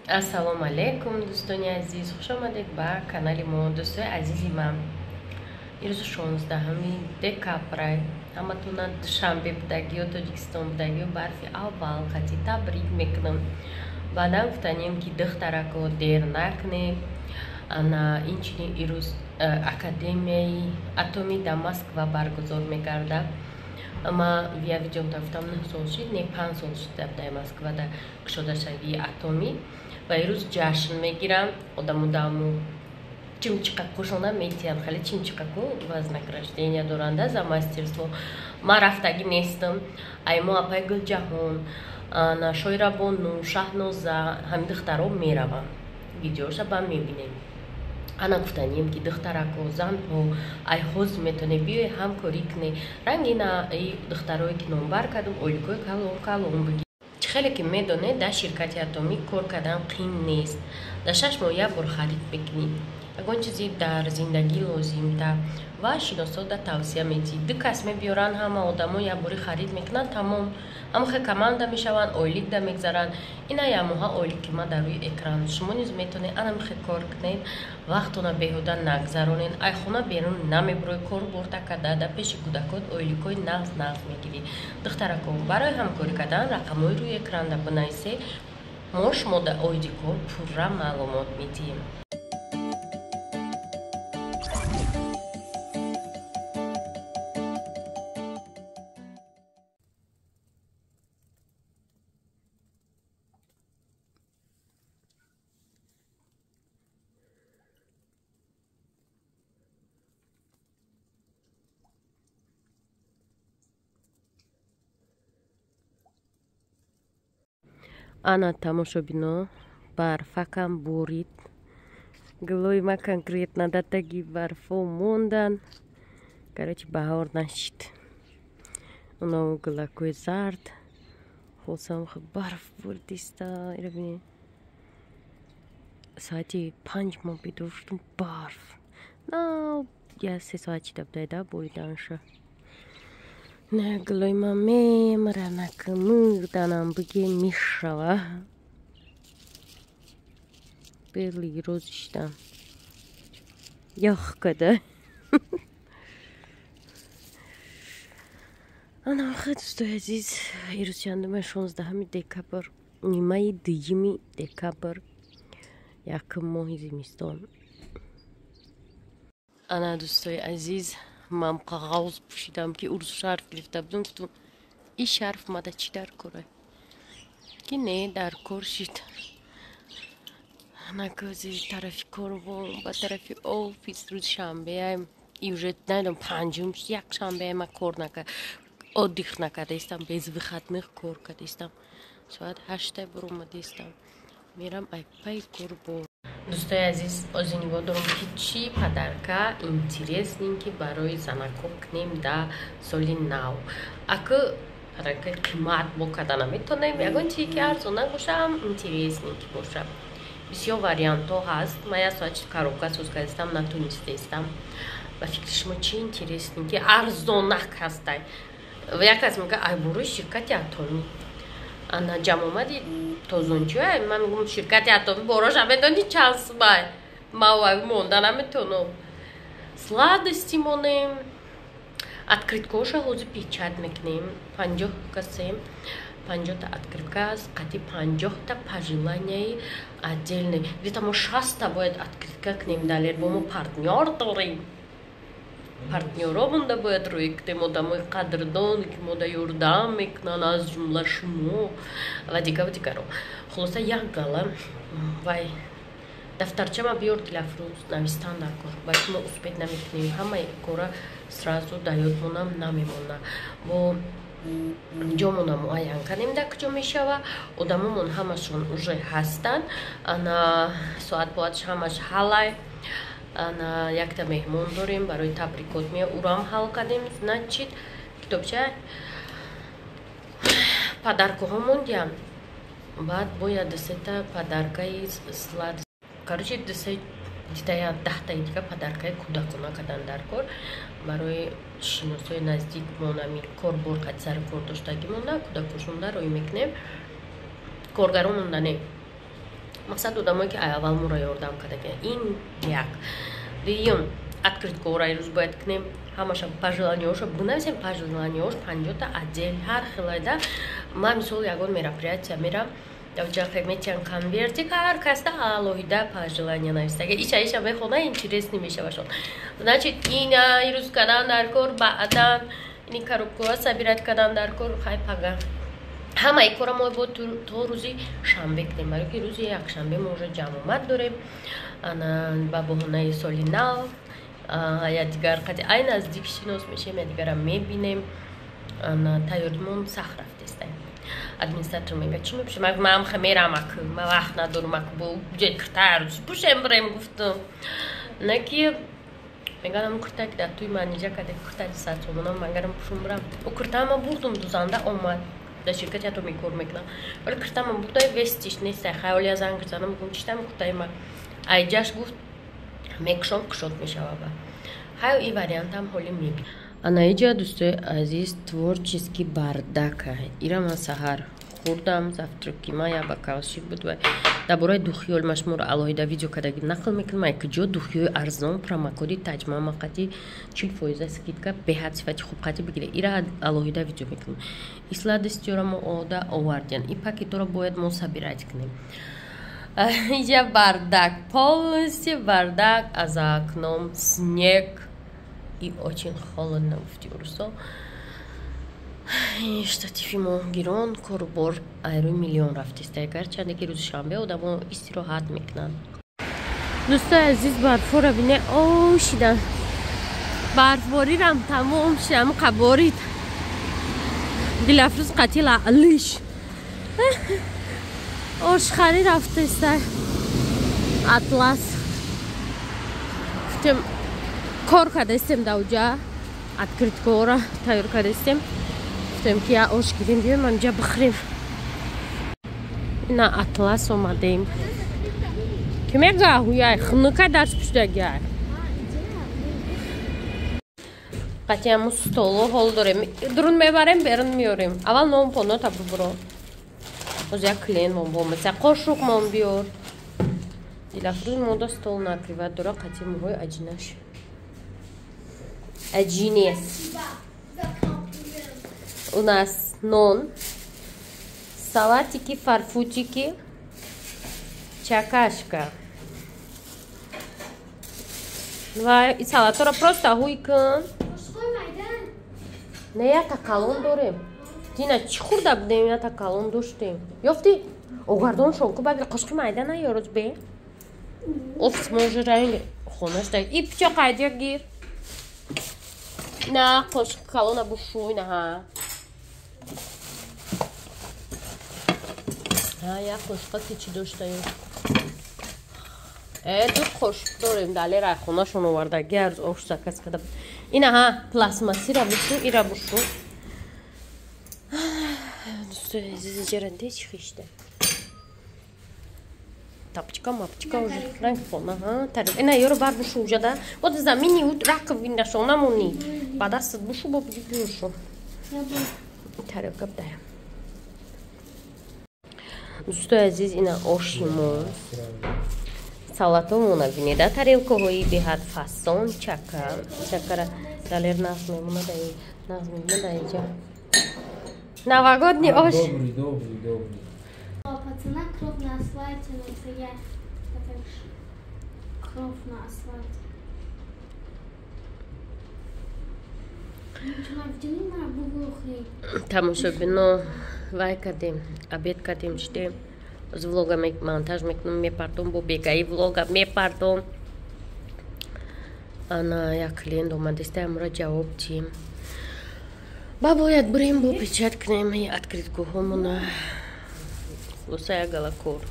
Ассалому алайкум, дӯстони азиз, хуш омадед ба канали мо. Дӯстои азизи ман, ирӯзи 16 декабр, ҳаматона душанбе будагиё, Тоҷикистон будагиё, барфи аввал қатӣ табрик мекунам. Баъдан гуфтанем, ки духтарако, дер накунед. Ана инчунин ирӯз академияи Атоми дар Москва баргузор мегардад. Ма вия видеомда гуфтам, 9 сол шид, не, 5 сол шид дар Москвада кушодашавии Атомӣ, ва ирӯз ҷашн мегиранд. Одаму чимчиқакушона метиҳанд, хеле чимчиқаку вознаграждения доранда за мастерство. Ман рафтагӣ нестам. Аймо апай Гулҷаҳон, ана Шоирабону, Шаҳноза, ҳамин духтаро мераванд, видеоша ба мебинем. Ана гуфтанием, ки духтарако, занҳо, ай ҳозир метавонед биёед, ҳамкорӣ кунед. Ранги на духтарое ки номбар кардам, ойликҳои калон калон бигир. Чӣ хеле ки медонед, дар ширкати Атомӣ кор кардан қин нест. Дар 6 моҳ як бор харид мекунӣ ягон чизи дар зиндагӣ лозимта ва шиносода тавсия медиҳӣ. Ду кас мебиёранд, ҳама одамо як бори харид мекунанд, тамом, ҳамахе команда мешаванд, ойликда мегзаранд. Ина ямоҳа ойлики ма дар рӯи экран. Шумо низ метавонед анамихе кор кунед, вақтона беҳуда нагзаронед. Ай хона берун намебурой, кор борта карда, дар пеши кӯдакот ойликҳои нағз нағз мегирӣ. Духтарако, барои ҳамкорӣ кардан рақамҳои рӯи экранда бинависе, мо шумо дар оиди кор пурра маълумот медиҳем. Ана, тамошобино, барфакам борид. Гулои ма конкретно дар таги барфо мондан. Короче, баҳор нашид. Оно гулакои зард хосам, барф бурдиста. Ира бинед, соати 5 мо бедор шудум, барф на я 3 соат чида будайда бориданша. На гулои ма мемиранака, мурданам буге мешава. Белый роз шидам, ях када. Ана хе, дӯстои азиз, ирӯз чандума? 16 декабр, нимаи дуюми декабр, якум моҳи зимистон. Ана, дӯстои азиз, ман қағоз пӯшидам, ки урӯз шарф гирифта будам. Гуфтам, и шарф мада чӣ дар кора, ки не, дар кор шид. Накози тарафи корвон, ба тарафи офис. Рӯзи шанбеам и уже надом, панҷум якшанбеам ма кор накард, отдых накардаистам, без выходных кор кардаистам. Соат 8-та буромадаистам, мерам айпай корбор. Дӯстои азиз, ози нигоҳ дорам, ки чӣ подарка интересненький барои занако кунем да соли нав. Акы подаркаи қимат бо карда наметонем, ягон чие ки арзона бошам, интересненький боша. Бисёр вариантҳо ҳаст. Ман як соат коробка соз кардастам, натонистаистам. Ба фикри шумо, чӣ интересненький, арзонак ҳастай? Як кас мега, ай борои ширкати Атомӣ ана ҷамъомади тозончиа. Ман мегӯм, ширкати Атомӣ бороша медони чанд сумай? Ма монда наметонам. Сладости монем, открыткаоша ҳозир печать мекунем. 50 касем, 50-та открытка аст, қати 50-та пожеланияи отдельный. Где-то мо 60-та бояд открытка кунем. Далер, бо мо партнёр дорем, партнёромонда бояд рӯй кунем, одамои қадрдон, ки мода ёрдам мекунанд, аз ҷумла шумо ва дигару дигаро. Хулоса, як гала вай дафтарчама биёр, Дилафрӯз, навистан дар кор. Баъд мо успеть намекунем ҳамаи кора, сразу дар ёдмонам намемона. Бо ҷомона муайян кардем, дар куҷо мешава. Одамомон ҳамашон уже ҳастанд. Ана соат боатш ҳамаш ҳалай. Ана якта меҳмон дорем, барои табрикот мея, урам ҳал кардем. Значит, китобча подаркаҳо мондиям, баъд бояд дусета подаркаи слад, короче, дусе дитая, 10-таи дига подаркаи кӯдакона кардан дар кор барои шиносои наздикмон, ами корбор қати сари кор доштагимонда, кӯдакошонда рӯй мекунем, коргаромонда не. Мақсад одамое ки аввал моро ёрдам кардаги. Ин як. Дуюм, открыткаора ирӯз бояд кунем, ҳамаша пожеланияҳоша бинависем. Пожеланияҳош 50-та отдел ҳар хелайда. Ман мисол ягон мероприятия мерам, ҷафе метиҳан конвертик, ҳар касда алоҳида пожелания навистага. Иша иша мехона, интересный мешавашон. Значит, ина ирӯз кардан дар кор, баъдан ини коробкаҳо собирать кардан дар кор. Хай, пага ҳамаи кора мо бо то рӯзи шанбе кунем, барои ки рӯзи якшанбе мо уже ҷамъомад дорем. Ана ба баҳонаи соли нав якдигар қади ай наздик шинос мешем, якдигарам мебинем. Ана тайёримон сахт рафтестем. Администратор мега: «Чӣ мепӯшем?» Ман ха мерам, ак ма вақт надорам, ак бо ҷои киртар пӯшем бирем. Гуфтам, на ки меганам курта ки дар туи манижа каде, куртаи 100 сомона, магарам пӯшум бирам. О, куртаама бурдум, дузанда омад, дар ширкати Атоми кор мекунам, вале куртама бурдай, вестиш неста. Хаёлия занг занам, гум читам куртаи ма айҷаш. Гуфт, мекушом, кушод мешава. Ба ҳай, и вариантам ҳоли мебин. Ана иҷа, дӯстои азиз, творческий бардака. Ира ман саҳар хӯрдам, завтраки ма я бокал шир буд. Ва дар бораи духиёл ма шуморо алоҳида видео кардаги нақл мекунам, ай куҷо духиёи арзон промокоди таҷмама қати 40% скидка, беҳад сифати хуб қати бигиред. Ира алоҳида видео мекунам. И сладостиёра мо ода овардиян, и пакетора бояд мо собирать кунем. Иҷа бардак, полностью бардак, а за окном снег и очень холодно, гуфти урусо. Штативи мо гирон, корубор айрӯи миллион рафтеста. Гарчанде ки рӯзи шанбе одамо истироҳат мекунанд. Дӯстои азиз, барфора бине, о шидан, барфборирам тамом шидам, қаборид. Дилафрӯз қатила алиш ошхарӣ рафтеста. Атлас гуфтем, кор кардастем, давҷа открыткаора тайёр кардастем. Гуфтем ки я ош гирем, биёем анҷа бихӯрем. Ина Атлас омадем, ки мега ҳуяй хунукай, дарс пуштагиай. Қатъи ҳамун столо ҳол дорем, дурун мебарем, берун меорем. Аввал нон понота бубуро. Боз як клиент мон бомеса, қошуқ мон биёр. Дилафрӯз мода стол накрывать дора, қатъи мӯҳои аҷинаш аҷинес. У нас нон, салатики, фарфутики, чакашка. Ва и салатора просто ҳуй кун. Не, ята калон дорем. Дина чӣ хӯрда будем? Ята калон доштем, ёфтӣ? Огардон шонку ба қошқи майда наёроз бе офис може ранг хонашда. И пичоқ айдя гир. На, қошқи калона бушӯй. Наҳа, як қошқа ки чӣ доштаем? Ду қошуқ дорем, дале райхонашон оварда, гарз ош заказ карда. Ина ҳа, пластмассира бушу, ира бушу. Дӯстои азиз, иҷаранде чӣ хишта, тапочка мапочка уже ранг хона. Ина ёро бар бушу ужада, вот замини раковина шонамони ба дастат бушу, бо биёшу, тарелка бдаям. Дӯстои азиз, ина оши мо, салатомона бинеда, тарелкаҳои беҳад фасон, чака чакара далер нағз мемонад, нағз мемонад. Инҷа новогодний ош. Добрый, добрый, добрый. Пацана кровь на асфальте, но это я. Кровь на асфальте. Тамошобино, вай кардем, обед кардем, шидем. Аз влога монтаж мекунам, мепартом, бо бегаи влога мепартом. Ана як клиент омадеста, амра ҷавоб диҳем. Ба бояд бурем, бо печать кунем открыткаҳомона. Хулоса, як гала кор.